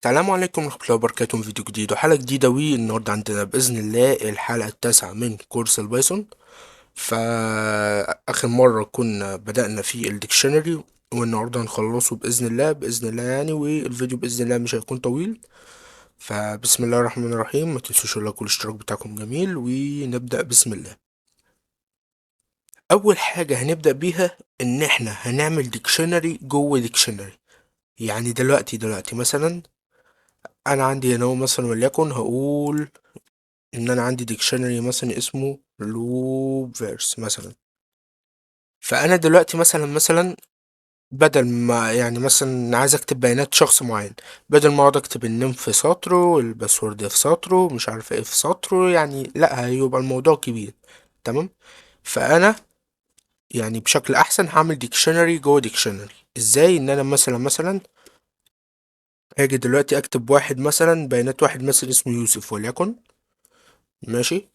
السلام عليكم ورحمة الله وبركاته. فيديو جديد وحلقة جديدة، والنهاردة عندنا بإذن الله الحلقة التاسعة من كورس ال Python. فآخر مرة كنا بدأنا في ال dictionary، والنهاردة هنخلصه بإذن الله، بإذن الله يعني. والفيديو بإذن الله مش هيكون طويل. فبسم الله الرحمن الرحيم، ما تنسوش ال like والاشتراك بتاعكم جميل، ونبدأ بسم الله. أول حاجة هنبدأ بيها إن إحنا هنعمل dictionary جوه dictionary. يعني دلوقتي مثلا أنا عندي هنا هو مثلا وليكن هقول إن أنا عندي dictionary مثلا اسمه loopverse مثلا. فأنا دلوقتي مثلا بدل ما يعني مثلا عايز أكتب بيانات شخص معين، بدل ما أقعد أكتب ال name في سطره وال password في سطره مش عارف إيه في سطره، يعني لأ هيبقى الموضوع كبير، تمام؟ فأنا بشكل أحسن هعمل dictionary جوه dictionary. إزاي؟ إن أنا مثلا هاجي دلوقتي أكتب واحد مثلا بيانات واحد مثلا اسمه يوسف وليكن، ماشي،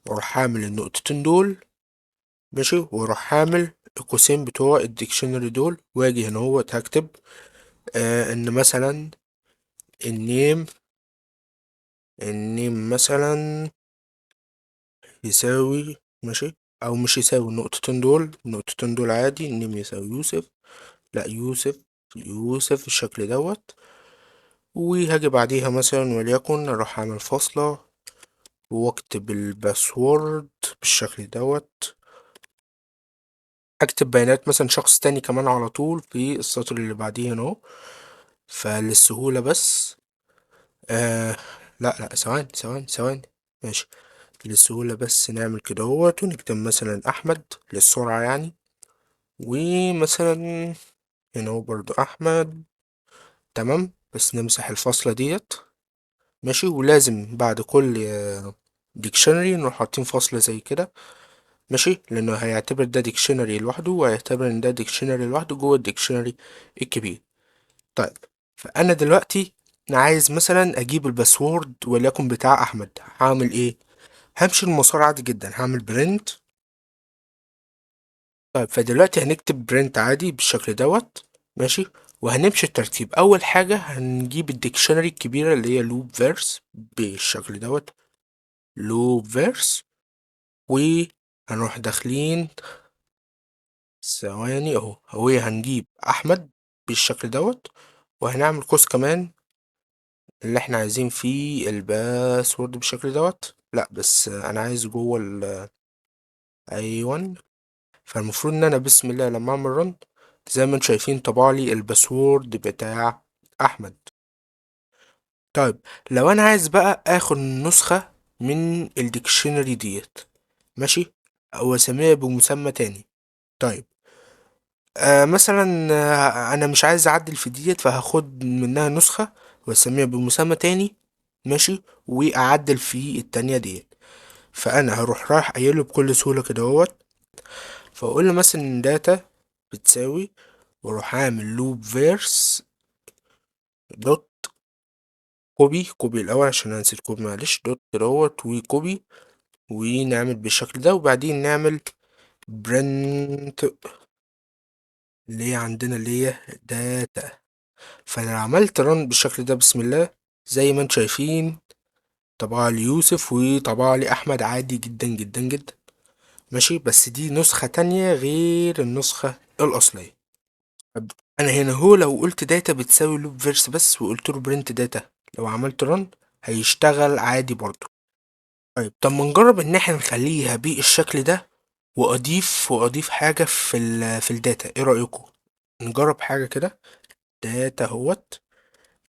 واروح هعمل النقطتين دول، ماشي، واروح هعمل القوسين بتوع ال dictionary دول، واجي هنا اهوت هكتب، ان مثلا ال name مثلا يساوي، ماشي، او مش يساوي النقطتين دول، النقطتين دول عادي، ال name يساوي يوسف، لا يوسف، يوسف بالشكل دوت. وهاجي بعديها مثلا وليكن اروح اعمل فاصلة واكتب ال password بالشكل دوت، اكتب بيانات مثلا شخص تاني كمان على طول في السطر اللي بعديه هنا اهو، فللسهولة بس، لا لا ثواني ثواني ثواني، ماشي، للسهولة بس نعمل كده اهوت، ونكتب مثلا احمد للسرعة يعني، ومثلا هنا اهو برضو احمد، تمام. بس نمسح الفاصلة ديت، ماشي. ولازم بعد كل dictionary نروح حاطين فاصلة زي كده، ماشي، لانه هيعتبر ده dictionary لوحده، وهيعتبر ان ده dictionary لوحده جوه ال dictionary الكبير. فانا دلوقتي عايز مثلا اجيب ال password وليكن بتاع احمد، هعمل ايه؟ همشي المسار عادي جدا، هعمل print. فدلوقتي هنكتب print عادي بالشكل دوت، ماشي، وهنمشي الترتيب. اول حاجه هنجيب ال dictionary الكبيره اللي هي loopverse بالشكل دوت، loopverse، وهنروح داخلين ثواني اهو، هو هنجيب احمد بالشكل دوت، وهنعمل قوس كمان اللي احنا عايزين فيه ال password بالشكل دوت، لا بس انا عايز جوه ال ايوه. فالمفروض ان انا بسم الله لما اعمل run زي ما انتم شايفين طبع لي ال password بتاع احمد. لو انا عايز بقى اخد نسخة من ال dictionary ديت، ماشي، او اسميها بمسمى تاني. مثلا، انا مش عايز اعدل في ديت، فهاخد منها نسخة واسميها بمسمى تاني، ماشي، واعدل في التانية ديت. فانا هروح رايح قايله بكل سهولة كده اهوت، فاقول له مثلا data بتساوي، واروح اعمل loopverse dot copy، copy الاول عشان انا نسيت copy معلش، dot كده اهوت و copy، ونعمل بالشكل ده، وبعدين نعمل print اللي هي عندنا اللي هي data. فانا عملت run بالشكل ده بسم الله، زي ما انتم شايفين طبع لي يوسف وطبع لي احمد عادي جدا جدا جدا، ماشي، بس دي نسخة تانية غير النسخة الأصلية. طب أنا هنا هو لو قلت data بتساوي loopverse بس وقلت له print data، لو عملت run هيشتغل عادي برضو. طب ما نجرب إن احنا نخليها بالشكل ده، وأضيف حاجة في ال data، إيه رأيكم؟ نجرب حاجة كده، data اهوت،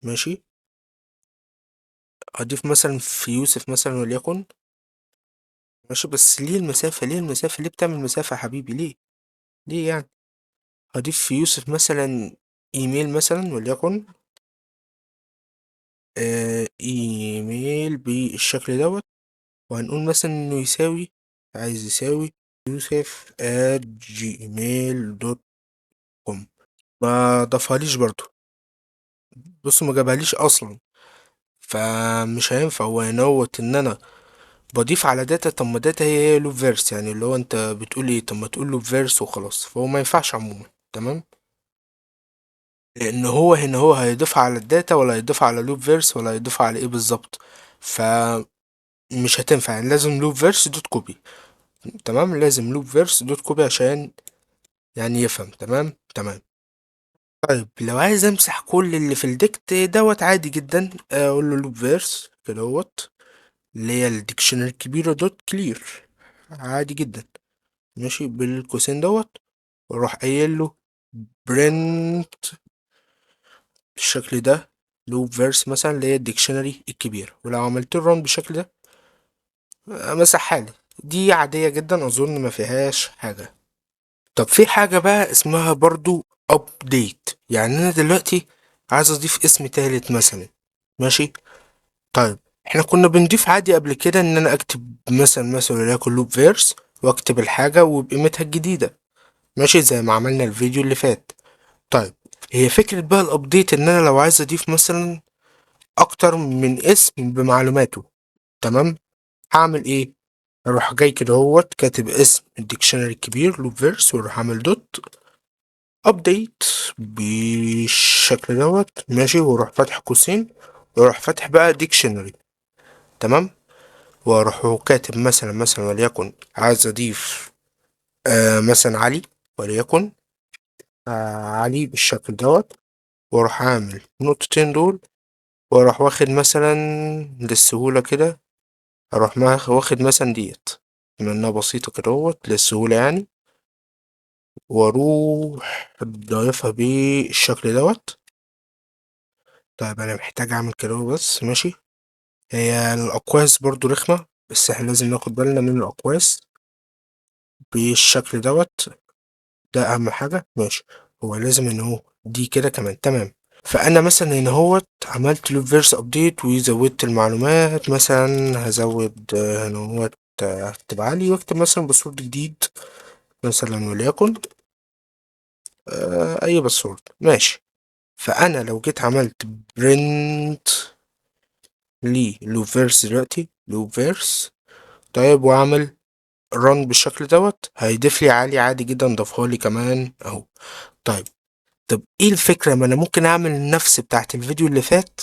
ماشي، أضيف مثلا في يوسف مثلا وليكن، ماشي، بس ليه المسافة؟ ليه المسافة؟ ليه بتعمل مسافة يا حبيبي؟ ليه؟ ليه يعني؟ هضيف في يوسف مثلا ايميل مثلا وليكن، ايميل بالشكل دوت، وهنقول مثلا انه يساوي، عايز يساوي يوسف at gmail dot com. ما ضافهاليش برضو، بصوا ما جابهاليش اصلا، فمش هينفع. هو ينوت ان انا بضيف على data، طب ما data هي loopverse، يعني اللي هو انت بتقول ايه؟ طب ما تقول loopverse وخلاص، فهو ما ينفعش عموما، تمام. لان هو هنا هو هيضيفها على ال data ولا هيضيفها على loop verse ولا هيضيفها على ايه بالظبط، فمش هتنفع، يعني لازم loop verse dot copy. تمام، لازم loop verse dot copy عشان يعني يفهم. تمام تمام. طيب لو عايز امسح كل اللي في ال dict دوت عادي جدا، اقول له loop verse كدهوت اللي هي ال dictionary الكبيرة dot clear عادي جدا، ماشي بالقوسين دوت، واروح قايل له print بالشكل ده loop verse مثلا اللي هي ال dictionary الكبيرة. ولو عملت ال run بالشكل ده مسحها لي، دي عادية جدا اظن ما فيهاش حاجة. طب في حاجة بقى اسمها برضو update، يعني انا دلوقتي عايز اضيف اسم تالت مثلا، ماشي. طيب احنا كنا بنضيف عادي قبل كده ان انا اكتب مثلا وليكن loop verse واكتب الحاجة وبقيمتها الجديدة، ماشي، زي ما عملنا الفيديو اللي فات. طيب هي فكرة بقى ال update ان انا لو عايز اضيف مثلا اكتر من اسم بمعلوماته، تمام، هعمل ايه؟ اروح جاي كده اهوت كاتب اسم ال dictionary الكبير loop verse واروح اعمل dot update بالشكل دوت، ماشي، واروح فاتح قوسين واروح فاتح بقى dictionary، تمام، واروح كاتب مثلا وليكن عايز اضيف مثلا علي، وليكن علي بالشكل دوت، واروح اعمل نقطتين دول، واروح واخد مثلا للسهولة كده اروح واخد مثلا ديت بما انها بسيطة كده اهوت للسهولة يعني، واروح ضايفها بالشكل دوت. طيب انا محتاج اعمل كده بس، ماشي. هي الاقواس برضو رخمة، بس احنا لازم ناخد بالنا من الاقواس بالشكل دوت، ده اهم حاجة، ماشي. هو لازم ان هو دي كده كمان، تمام. فانا مثلا هنا اهوت عملت loop verse update وزودت المعلومات، مثلا هزود، هنا اهوت، هكتب علي واكتب مثلا password جديد مثلا وليكن، اي password، ماشي. فانا لو جيت عملت print ل loop verse دلوقتي، loop verse، طيب، واعمل run بالشكل دوت، هيضيف لي علي عادي جدا، ضافها لي كمان اهو. طب ايه الفكرة؟ ما انا ممكن اعمل نفس بتاعت الفيديو اللي فات،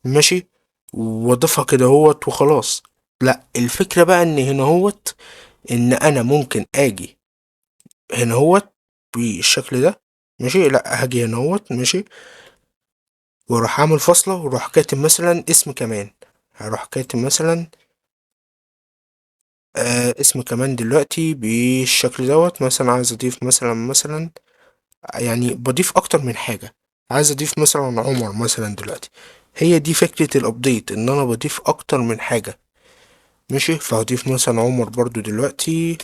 ماشي، واضيفها كده اهوت وخلاص. لا، الفكرة بقى ان هنا اهوت ان انا ممكن اجي هنا اهوت بالشكل ده، ماشي، لا هاجي هنا اهوت، ماشي، واروح اعمل فاصلة واروح كاتب مثلا اسم كمان، هروح كاتب مثلا، اسم كمان دلوقتي بالشكل دوت. مثلا عايز اضيف مثلا يعني بضيف اكتر من حاجة، عايز اضيف مثلا عمر مثلا دلوقتي. هي دي فكرة ال update، ان انا بضيف اكتر من حاجة، ماشي. فهضيف مثلا عمر برضو دلوقتي،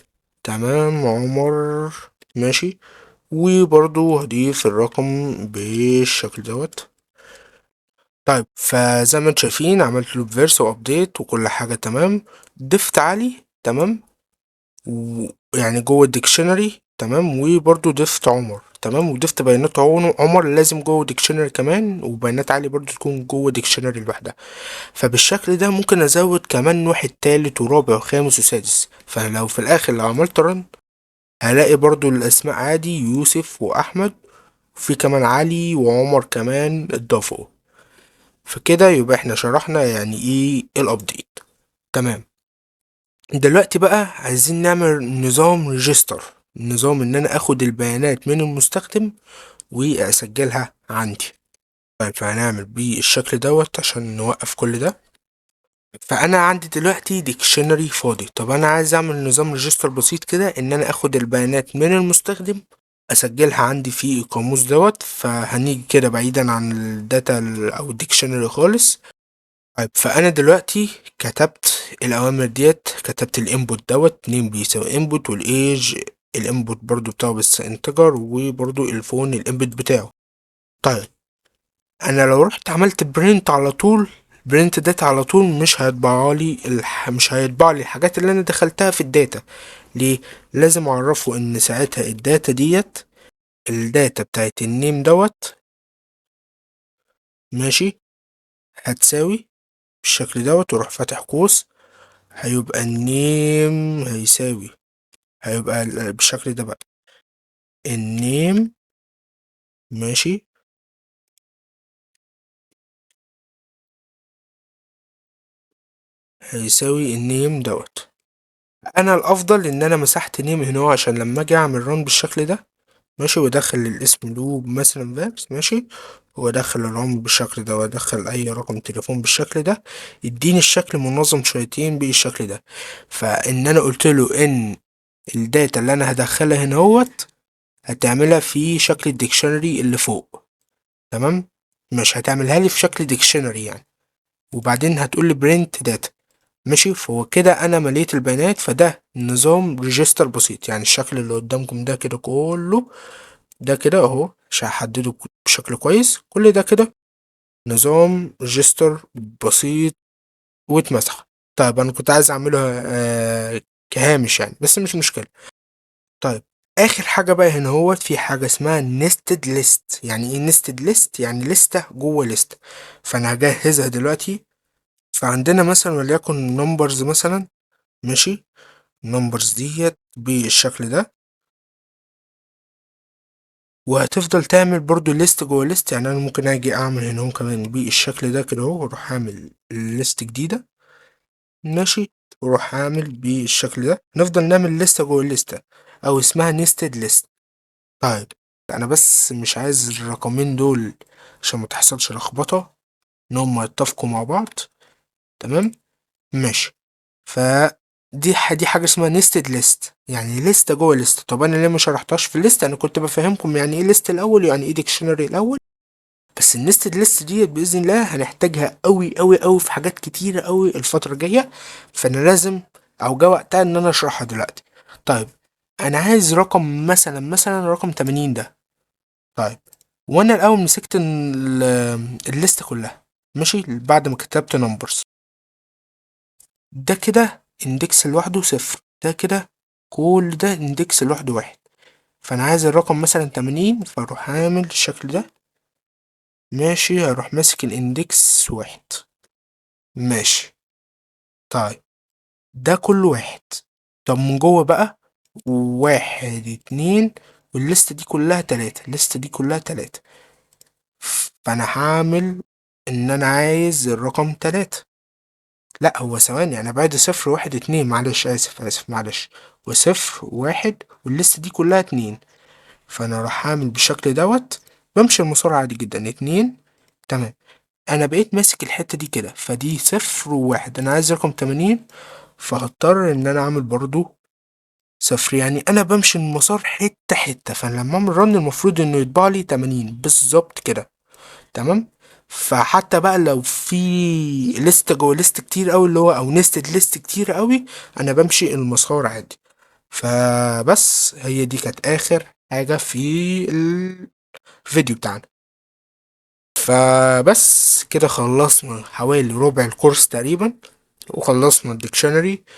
تمام، عمر، ماشي، وبرضو هضيف الرقم بالشكل دوت. فزي ما انتم شايفين عملت loop verse و update وكل حاجة تمام، ضفت علي، تمام، ويعني جوه ال dictionary، تمام، وبرضو ضفت عمر، تمام، وضفت بيانات عمر لازم جوه dictionary كمان، وبيانات علي برضو تكون جوه dictionary لوحدها. فبالشكل ده ممكن ازود كمان واحد تالت ورابع وخامس وسادس. فلو في الاخر لو عملت run هلاقي برضو الاسماء عادي، يوسف واحمد، وفي كمان علي وعمر كمان اتضافوا. فكده يبقى احنا شرحنا يعني ايه ال update، تمام. دلوقتي بقى عايزين نعمل نظام register، نظام ان انا اخد البيانات من المستخدم واسجلها عندي. فهنعمل بالشكل دوت عشان نوقف كل ده. فانا عندي دلوقتي dictionary فاضي. طب انا عايز اعمل نظام register بسيط كده، ان انا اخد البيانات من المستخدم اسجلها عندي في القاموس دوت. فهنيجي كده بعيدا عن ال data او ال dictionary خالص. فانا دلوقتي كتبت الاوامر ديت، كتبت ال input دوت name بيساوي input، وال age ال input برضو بتاعه بس integer، وبرضو ال phone ال input بتاعه. انا لو رحت عملت print على طول، print data على طول، مش هيطبع لي الحاجات اللي انا دخلتها في ال data. ليه؟ لازم اعرفه ان ساعتها ال data ديت، ال data بتاعت ال name دوت، ماشي، هتساوي بالشكل دوت، واروح فاتح قوس، هيبقى ال name هيساوي، هيبقى بالشكل ده بقى ال name، ماشي، هيساوي ال name دوت. انا الافضل ان انا مسحت name هنا عشان لما اجي اعمل run بالشكل ده، ماشي، وادخل الاسم لوب مثلا فابس، ماشي، وادخل العمر بالشكل ده، وادخل اي رقم تليفون بالشكل ده، يديني الشكل منظم شويتين بالشكل ده. فان انا قلت له ان ال data اللي انا هدخلها هنا اهوت هتعملها في شكل ال dictionary اللي فوق، تمام، مش هتعملها لي في شكل dictionary يعني، وبعدين هتقول لي print data، ماشي. فهو كده انا مليت البيانات. فده نظام register بسيط، يعني الشكل اللي قدامكم ده كده كله ده كده اهو، عشان احدده بشكل كويس، كل ده كده نظام register بسيط واتمسح. طيب انا كنت عايز اعمله كهامش يعني، بس مش مشكلة. طيب اخر حاجة بقى هنا هو في حاجة اسمها nested list. يعني ايه nested list؟ يعني لستة جوه لستة. فانا هجهزها دلوقتي. فعندنا مثلا وليكن numbers مثلا، ماشي، numbers ديت بالشكل ده، وهتفضل تعمل برضو list جوه list. يعني انا ممكن اجي اعمل هنا هو كمان بالشكل ده كده اهو، واروح اعمل list جديدة، ماشي، واروح اعمل بالشكل ده. نفضل نعمل list جوه list او اسمها nested list. طيب انا بس مش عايز الرقمين دول عشان ما تحصلش لخبطة ان هم يتفقوا مع بعض، تمام، ماشي. فدي دي حاجة اسمها nested list، يعني list جوه list. طب انا ليه ما شرحتهاش في ال list؟ انا كنت بفهمكم يعني ايه list الاول ويعني ايه dictionary الاول، بس ال nested list ديت باذن الله هنحتاجها قوي قوي قوي في حاجات كتيرة قوي الفترة الجاية، فانا لازم او جه وقتها ان انا اشرحها دلوقتي. طيب انا عايز رقم مثلا رقم 80 ده. طيب وانا الاول مسكت ال list كلها، ماشي، بعد ما كتبت numbers ده كده index لوحده 0، ده كده كل ده index لوحده 1. فانا عايز الرقم مثلا 80، فاروح عامل الشكل ده، ماشي، هروح ماسك ال index 1، ماشي. طيب ده كله 1. طب من جوه بقى 1 2، وال list دي كلها 3، ال list دي كلها 3. فانا هعمل ان انا عايز الرقم 3، لا هو ثواني، انا بعد 0 1 2، معلش اسف اسف معلش، وصفر 1، وال list دي كلها 2. فانا راح اعمل بالشكل دوت، بمشي المسار عادي جدا 2، تمام. انا بقيت ماسك الحتة دي كده، فدي 0 و1، انا عايز رقم 80، فهضطر ان انا اعمل برضو 0. يعني انا بمشي المسار حتة حتة، فانا لما اعمل run المفروض انه يطبع لي 80 بالظبط كده، تمام. فحتى بقى لو في list جوه list كتير قوي اللي هو او nested list كتير قوي، انا بمشي المسار عادي. فبس هي دي كانت اخر حاجة في الفيديو بتاعنا. فبس كده خلصنا حوالي ربع الكورس تقريبا، وخلصنا ال dictionary.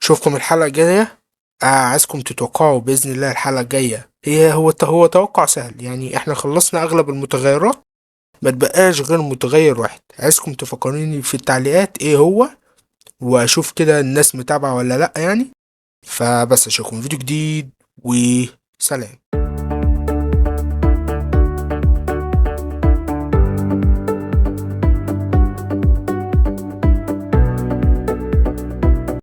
اشوفكم الحلقة الجاية. عايزكم تتوقعوا بإذن الله الحلقة الجاية. هو توقع سهل، يعني احنا خلصنا اغلب المتغيرات، ما تبقاش غير متغير واحد. عايزكم تفكروني في التعليقات ايه هو، واشوف كده الناس متابعة ولا لا يعني. فبس اشوفكم فيديو جديد، وسلام.